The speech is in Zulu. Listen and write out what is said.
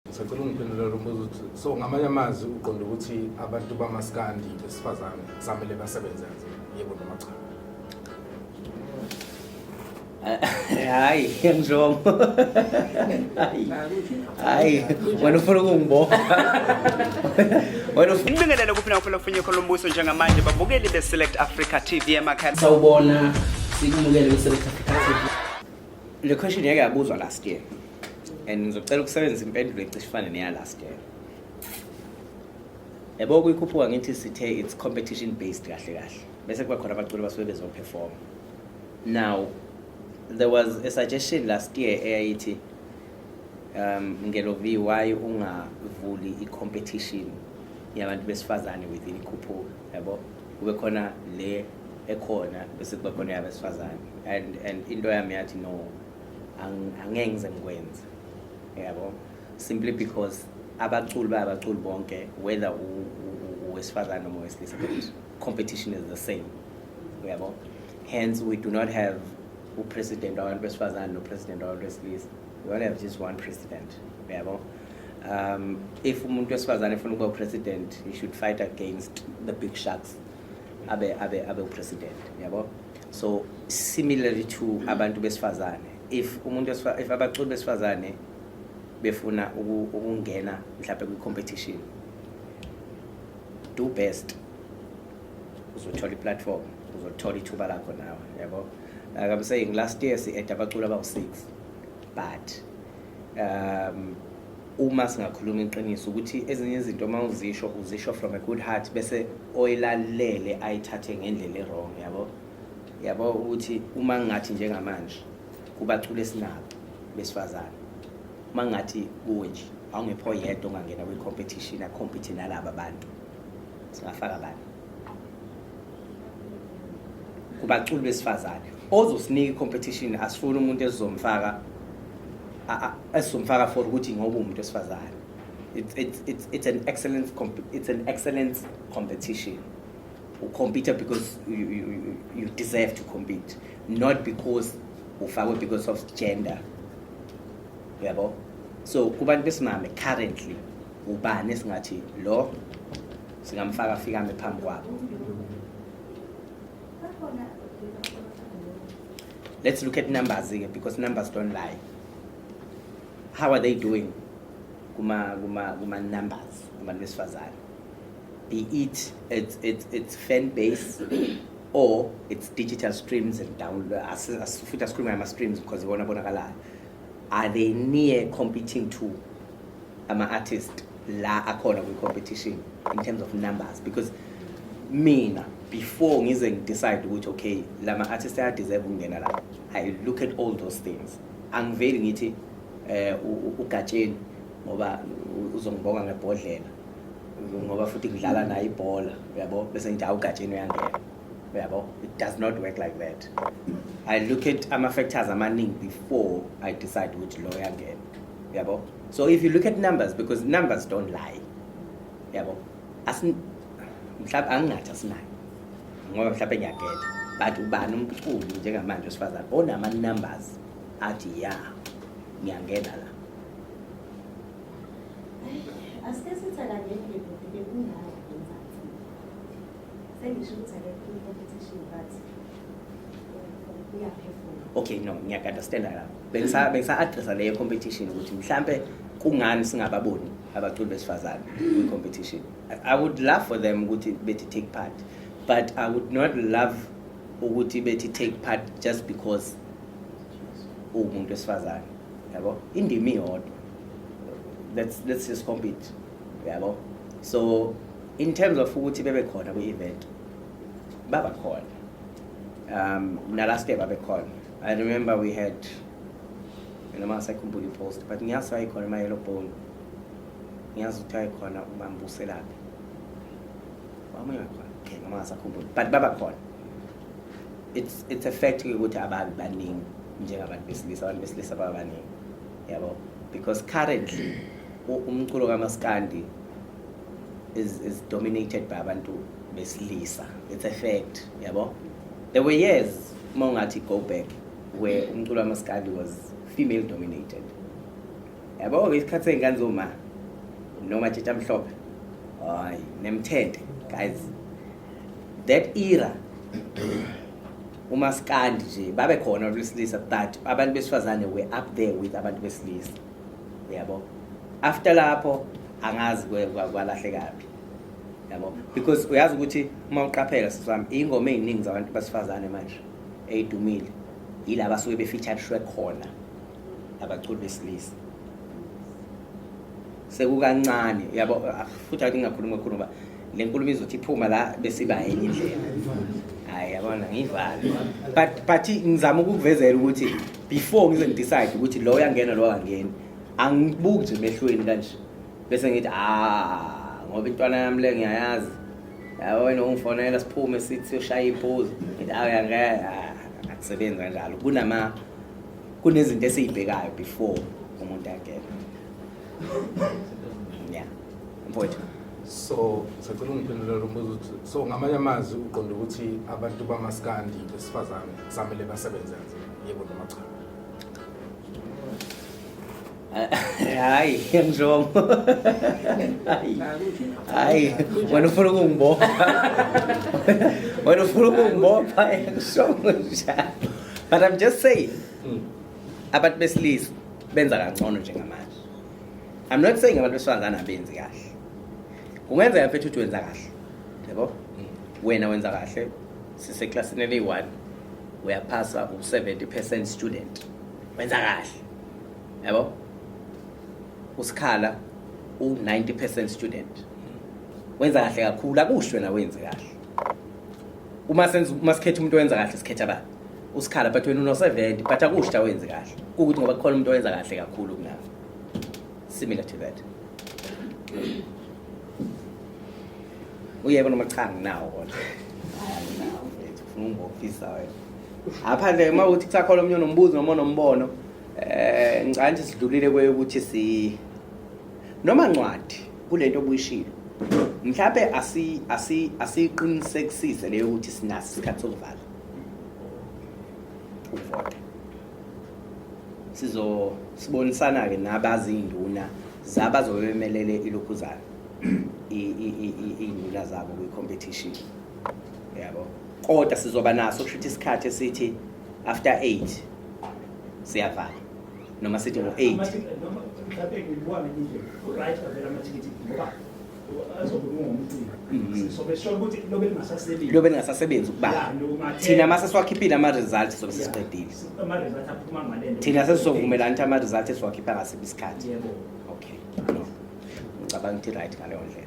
Ngisacela ungiphendule lo mbuzo ukuthi so ngamanye amazwi uqonda ukuthi abantu bamaskandi besifazane kusamele basebenze kanzima, yebo noma cha? Hayi, ngishongo. Hayi. Hayi, wena ufuna ukungibopha. Wena ufuna Ngibingelele kuphi nakuphi kufunye khona umbuso njengamanje babukeli be-Select Africa TV emakhaya. Sawubona, sikumukele kwi-Select Africa TV. Le question yake yabuzwa last year. And ngizocela ukusebenzisa impendulo ecishe ifane neya last year. Yabo kuyikhuphuka ngithi sithe it's competition based kahle kahle. Bese kuba khona abaculi abasuke bezoperform. Now there was a suggestion last year eyayithi Ngelo V, why ungavuli i-competition yabantu besifazane within ikhuphuka, yabo, kube khona le ekhona bese kuba khona yabesifazane, and into yami yathi no, angeke ngize ngikwenze, yabo, simply because abaculi bayabaculi bonke, whether owesifazane noma owesilisa, but competition is the same, uyabo. Hence we do not have upresident wabantu besifazane nopresident wabantu besilisa. We only have just one president, uyabo. If umuntu wesifazane efuna ukuba upresident, he should fight against the big sharks, abe upresident, yabo. So similarly to abantu besifazane, if abaculi besifazane befuna ukungena mhlawumbe kwi-competition, do best, uzothola i-platform, uzothola ithuba lakho nawe, yabo. Like I'm saying, last year si-add abaculi abawu-6, but uma singakhuluma iqiniso ukuthi ezinye izinto uma uzisho, uzisho from a good heart, bese oyilalele ayithathe ngendlela e-wrong, yabo. Yabo ukuthi uma ngathi njengamanje kubaculi esinabo besifazane, uma ngathi kuwe nje awungekho yedwa ongangena kwi-competition acompete nalaba bantu, singafaka bani kubaculi besifazane ozosinika i-competition? Asifuni umuntu esizomfaka for ukuthi ngoba umuntu wesifazane. It's an excellence competition. Ucompete because you deserve to compete, not because ufakwe because of gender, uyabo. So kubantu besimame currently, ubani esingathi lo singamfaka afike ame phambi kwabo? Let's look at numbers ke, because numbers don't lie. How are they doing kuma numbers abantu besifazane, be it it's fan base or it's digital streams and download? Futhi asikhulume ngama-streams because ibona bonakalayo. Are they near competing to ama-artist la akhona kwi-competition in terms of numbers? Because mina, before ngize ngidecide ukuthi okay, lama artist ayadeserve ukungena la, I look at all those things. Angiveli ngithi uGatsheni ngoba uzongibonga ngebhodlela, ngoba futhi ngidlala naye ibhola, uyabo, bese ngithi awuGatsheni uyangena, uyabo. It does not work like that. I look at ama-factors amaningi before I decide ukuthi lo uyangena, uyabo. So if you look at numbers, because numbers don't lie, yabo, mhlawumbe angingathi asinayo ngoba mhlawumbe ngiyageja, but ubani umculi njengamanje wesifazane onama-numbers athi ya, ngiyangena la? Asike sithi akangeni-ke bhuti-ke, kungani eMzansi? Sengisho ukuthi akekho kwi-competition, but uyaphefuma. Okay, no, ngiyaku-understanda lapho. Bengisa-addressa leyo competition ukuthi mhlampe kungani singababoni abaculi besifazane kwi-competition. I would love for them ukuthi bethi take part, but I would not love ukuthi bethi take part just because uwumuntu wesifazane, yabo. Indima iyodwa, let's just compete, yabo. So in terms of ukuthi bebe khona kwi-event, baba khona. Na last year babe khona. I remember we had, noma ngasakhumbula i-post, but ngiyazi wayekhona ama-Yellow Bone, ngiyazi ukuthi wayekhona uMambuselaphi, wamunye wakhona, okay, noma ngasakhumbula, but baba khona. It's a fact ukuthi ababi baningi njengabantu besilisa. Abantu besilisa baba baningi, yabo, because currently umculo kamaskandi is dominated by abantu besilisa. It's a fact, yabo. There were years, uma ungathi go back, where umculo kamaskandi was female dominated. Yabo-ke isikhathi sey'ngane zoma noma tshitsha mhlophe, hayi nemthente guys, that era umaskandi nje babe khona abantu besilisa, but abantu besifazane were up there with abantu besilisa, yabo. After lapho angazi kwalahlekaphi, yabo, because uyazi ukuthi uma uqaphela siswami iy'ngoma ey'ningi zabantu besifazane manje ey'dumile yilaba asuke befeatureshwe khona abaculi besilisa. Sekukancane, yabo, futhi ake ngingakhulumi kakhulu ngoba le nkulumo izothi iphuma la besiba enye indlela. Hayi, yabona, ngiyivale, but ngizama ukukuvezela ukuthi before ngize ngidecide ukuthi lo uyangena lo akangeni, angibuki nje emehlweni kanje bese ngithi ah, ngoba intwana yami le ngiyayazi, yabo, wena ungifonela siphume sithi siyoshaya iphuzu, ngithi awu uyangena. Akusebenzi kanjalo. Kunezinto esiyibhekayo before umuntu angena. Yeah, mfowethu. So sacela ungiphendula lo mbuzo ukuthi so ngamanye amazwi uqonda ukuthi abantu bamaskandi besifazane kusamele basebenze kanzima, yebo noma cha? Hayi, ngisho, hayi hayi, wena ufuna ukungibopha, wena ufuna ukungibopha, ngisho njalo, but I'm just saying abantu besilisa benza kangcono njengamanje. I'm not saying abantu besifazane abenzi kahle. Kungenzeka mfethu ukuthi wenza kahle, yabo, wena wenza kahle, siseklasini eliyi-1, uyaphasa, u-70% student, wenza kahle, yabo. Usikhala u-90% student, wenza kahle kakhulu. Akusho wena wenze kahle. Uma senza, uma sikhetha umuntu owenza kahle, sikhetha ba usikhala, but wena uno-70, but akusho ukuthi awenzi kahle, kuwukuthi ngoba kukhona umuntu owenza kahle kakhulu kunawe. Similar to that, uyebo noma cha? Nginawo kodwa. Anginawo mfethu, ufuna ungibophisa wena. Aphandle uma uthi kusakhona omunye onombuzo noma onombono, ngicabanga ukuthi sidlulile kweyokuthi si noma ncwadi kulento obuyishilo. Mhlawumbe asi asi asiqinisekisise leyo ukuthi sinaso isikhathi sokuvala ukuvota. Sizo sibonisana ke nabazinduna zabazobe bemelele ilokhuzana, iy'nduna zabo kwi-competition, yabo. Kodwa sizoba naso kusho ukuthi isikhathi esithi after 8 siyavala noma sithi ngo-8. Noma mhlawumbe ngibuka ngenye indlela, u-right avela amathikithi ngoba azobe kungumcimbi. Sobe sisho ukuthi lobe lingasasebenzi. Lobe lingasasebenzi ukuba Ya, noma thina mase siwakhiphile ama-results, sobe sesiqedile. Ama-result aphuma ngale nto. Thina sesizovumelana ukuthi ama-results esiwakhipha ngasiphi isikhathi. Yebo. Okay, no, ngicabanga ukuthi right ngaleyo ndlela.